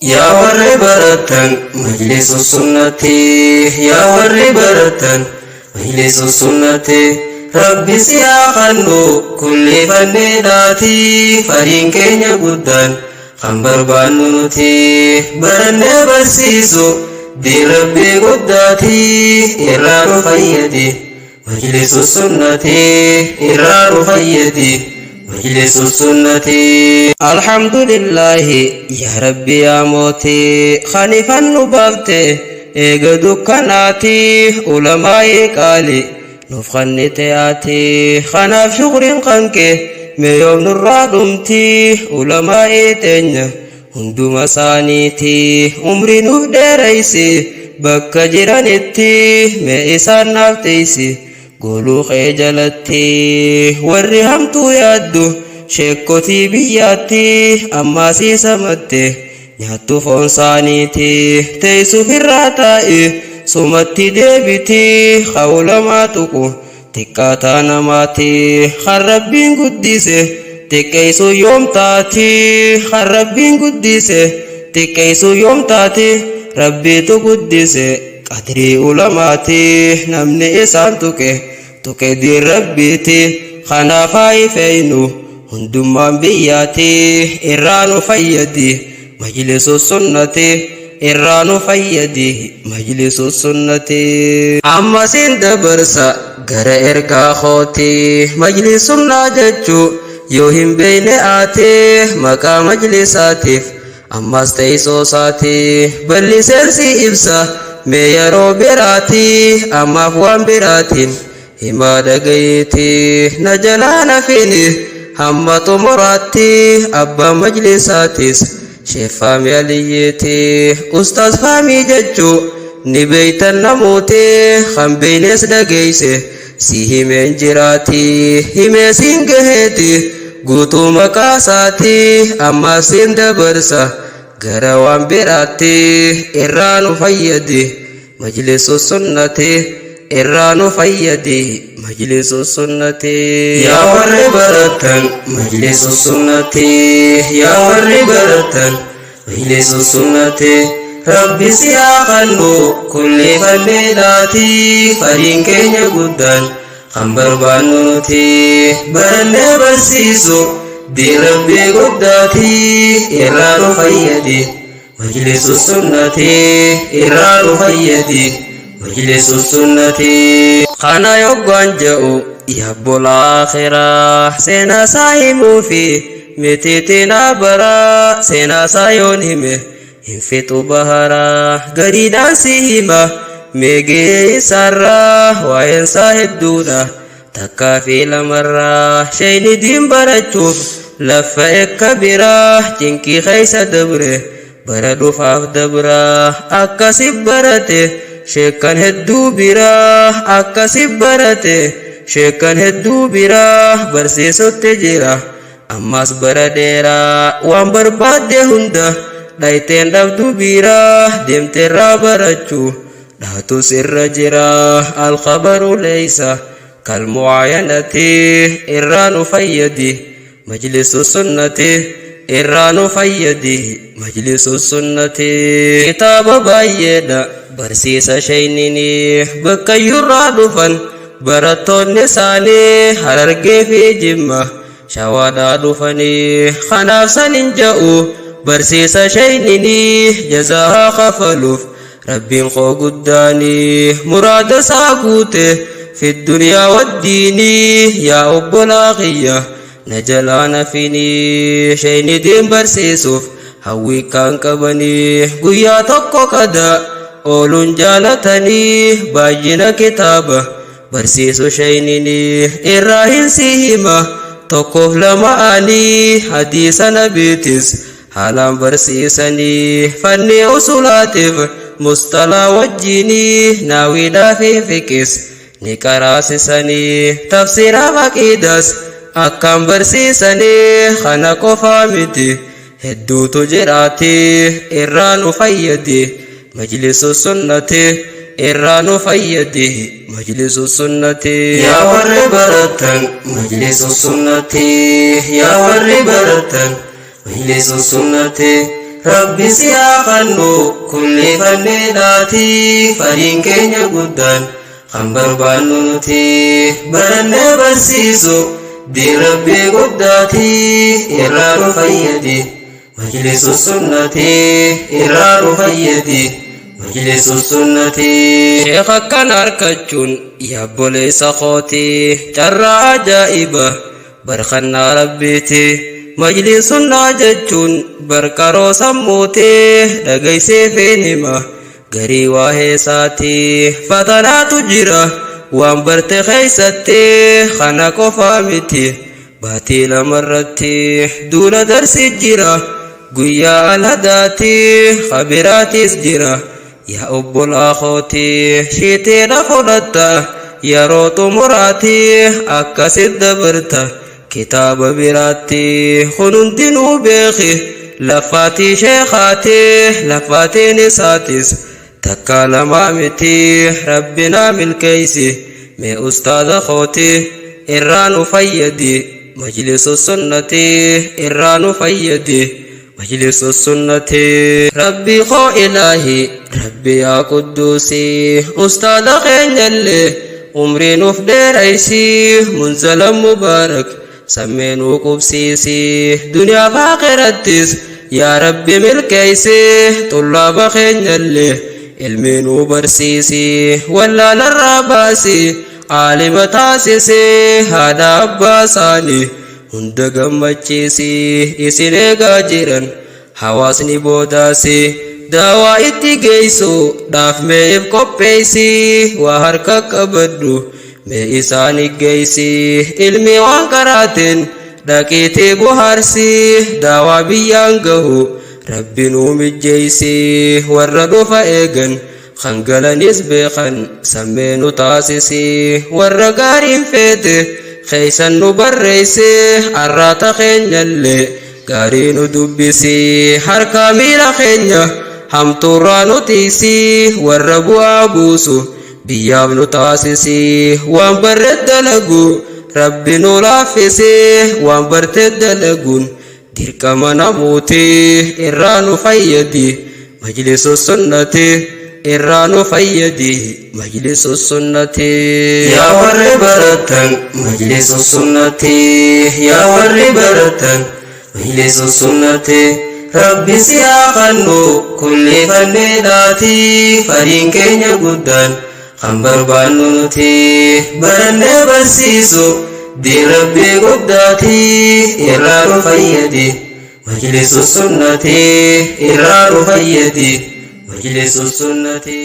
Yaa warri baratan majlisu sunnati, yaa warri baratan majlisu sunnati, Rabbi si haa kannu kulli fanniidhaati. Fariin keenya guddaan kan barbaannu nuti barannee barsiisu diin Rabbii guddaati. Irraa nu fayyadi majlisu sunnati, irraa nu fayyadi majlisu sunnati. Alhamdulillaahi, yaa Rabbi, yaa mootii kanifan nu baafte eega dukkanaati, ulamaa'ii qaali nuuf kannite ati, kanaaf shukriin kanke mee yoom nurraa dhumti? Ulamaa'ii teenya hunduma isaaniiti umrii nuuf dheereysi, bakka jiranitti mee isaan naaf teeysi gooluu kee jalatti. Warri hamtuu yaaddu sheekkotii biyyaatti ammaasii samatte nyaattu foon saaniiti, teessuuf irraa taa'i sumatti deebiti. Hawlamaa tuqu xiqqaataa namaati, kan Rabbiin guddise xiqqeessu yoom taati? Kan Rabbiin guddise xiqqeessu yoom taati? Rabbiitu guddise qadrii ulamaati, namni isaan tuqe tuqe diin Rabbiiti. Kanaaf haa ifeeynu hundummaan biyyaati. Irraa nu fayyadi majlisu sunnati, irraa nu fayyadi majlisu sunnati. Ammasin dabarsa gara ergaa kooti. Majlisunnaa jechuu yoo hin beeyne aati, maqaa majlisaatiif ammas teessoo isaati bal'iseensi ibsa mee yeroo biraati. Ammaaf waan biraatiin himaa dhagayeeti, na jalaa nafini hamma xumuraatti. Abbaan majlisaatis Sheekh Faamii Aliyyeeti. Ustaaz Faamii jechuu ni beeytan namooti, kan beeynes dhageeyse si himeen jiraati, himee siin gaheeti guutuu maqaa isaati. Ammaas siin dabarsa gara waan biraatti. Irraa nu fayyadi majlisu sunnati, irraa nu fayyadi majlisu sunnati. Yaa warri baratan majlisu sunnati, yaa warri baratan majlisu sunnati, Rabbi si haa kannu kulli fanniidhaati. Fariin keenya guddaan kan barbaannu nuti barannee barsiisu diin Rabbii guddaati. Irraa nu fayyadi majlisu sunnati, irraa nu fayyadi majlisu sunnati. Kana yoggaan je'u yabbola akhiraa seenaa isaa himuufi mitiitinaa baraa, seenaa isaa yoon hime hin fixu baharaa. Gariidhaan si hima meegee isaarraa, waa'een isaa hedduudha takkaa fi lamarraa. Shayni diin barachuuf lafa ekka biraa cinqii keessa dabre, bara dhufaaf dabraa akkasi barate sheekkan hedduu biraa, akkasi barate sheekkan hedduu biraa, barsiisutti jira ammas bara dheeraa. Waan barbaadde hunda dhayteen dhabdu biraa deemteerraa barachuu dhaatus irra jira. Alkhabaru leeysa kalmucaayanati. Irraa nu fayyadi majlisu sunnati, irraa nu fayyadi majlisu sunnati. Kitaaba baay'eedha barsiisa sheeynini, bakkayyurraa dhufan barattoonni isaanii, Harargee fi Jimma, Shawaadhaa dhufanii. Kanaaf sanin ja'u barsiisa sheeynini jazaa kafaluuf Rabbiin koo guddaanii muraada isaa guute fi duniyaa waddiinii. Yaa obbolaa kiyya, na jalaa nafinii, sheeyni diin barsiisuuf hawwii kaan qabanii guyyaa tokko qada ooluun jaalatanii. Baay'ina kitaaba barsiisu sheeyninii irraa hin si hima tokkoof lama ani. Hadiisa nabiitis haalaan barsiisanii, fanni usulaatiif musxalaa wajjiinii, naawiidhaa fi fiqis ni qaraasisanii, tafsiiraaf aqiidas akkaan barsiisanii. Kana qofaa miti, hedduutu jiraati. Irraa nu fayyadi majlisu sunnati, irraa nu fayyadi majlisu sunnati. Yaa warri baratan majlisu sunnati, yaa warri baratan majlisu sunnati, Rabbi si haa kannu kulli fanniidhaati fariin keenya guddaan kan barbaannu nuti barannee barsiisu diin Rabbii guddaati irraa nu fayyadi majlisu sunnati irraa nu fayyadi majlisu sunnati. Sheekh akkana arkachuun yaabboleessa kooti carraa ajaa'iba barkannaa Rabbiiti. Majlisunnaa jechuun barqaroo sammuuti dhagayseefin hima garii waa'ee isaati. Fatanaatu jira waan barte keeysatti kana qofaa miti baatii lamarratti duula darsi jira guyyaa alhadaati khabiraatis jira. Yaa obbolaa kooti shiitiidha fudhatta yeroo xumuraati akkasit dabarta kitaaba biraatti kun hundinuu beeki lafaatii sheekaati lafaatiin isaatis takka lamaa miti rabbinaa milkeeysi mee ustaaza kooti irraa nu fayyadi majlisu sunnati irraa nu fayyadi majlisu sunnati. Rabbi koo ilaahi rabbi yaa qudduusi ustaaza keenyallee umrii nuuf dheeraysi munzala mubaarak sammee nuu qubsiisi duniyaa fi akhirattis yaa rabbi milkeeysi xullaaba keenyallee ilmii nuu barsiisi wallaalarraa baasi aalima taasisi haadha abbaa isaanii hunda gammachiisi isin eegaa jiran hawaasni boodaasi daawaa itti geessu dhaaf meef qopheessi waa harka qabadhu mee isaani geessi ilmi waan qaraateen dhaqiitii bohaarsi daawaa biyyaan gahu rabbi nuu mijjeessi warra dhufa eegan kan galanis beekan sammee nu taasisi warra gaariin feete keeysan nu barreeyse arraata keenyallee gaarii nu dubbisi harkaa miila keenya hamtuurraa nu tiisi warra bu'aa buusu biyyaaf nu taasisi waan barre dalagu rabbi nu laaffisi waan barte dalaguun dirqama namuuti irraa nu fayyadi majlisu sunnati irraa nu fayyadi majlisu sunnati. Yaa warri baratan majlisu sunnati yaa warri baratan majlisu sunnati rabbi si haa kannu kulli fanniidhaati fariin keenya guddaan kan barbaannu nuti barannee barsiisu diin Rabbii guddaati irraa nu fayyadi majlisu sunnati irraa nu fayyadi majlisu sunnati.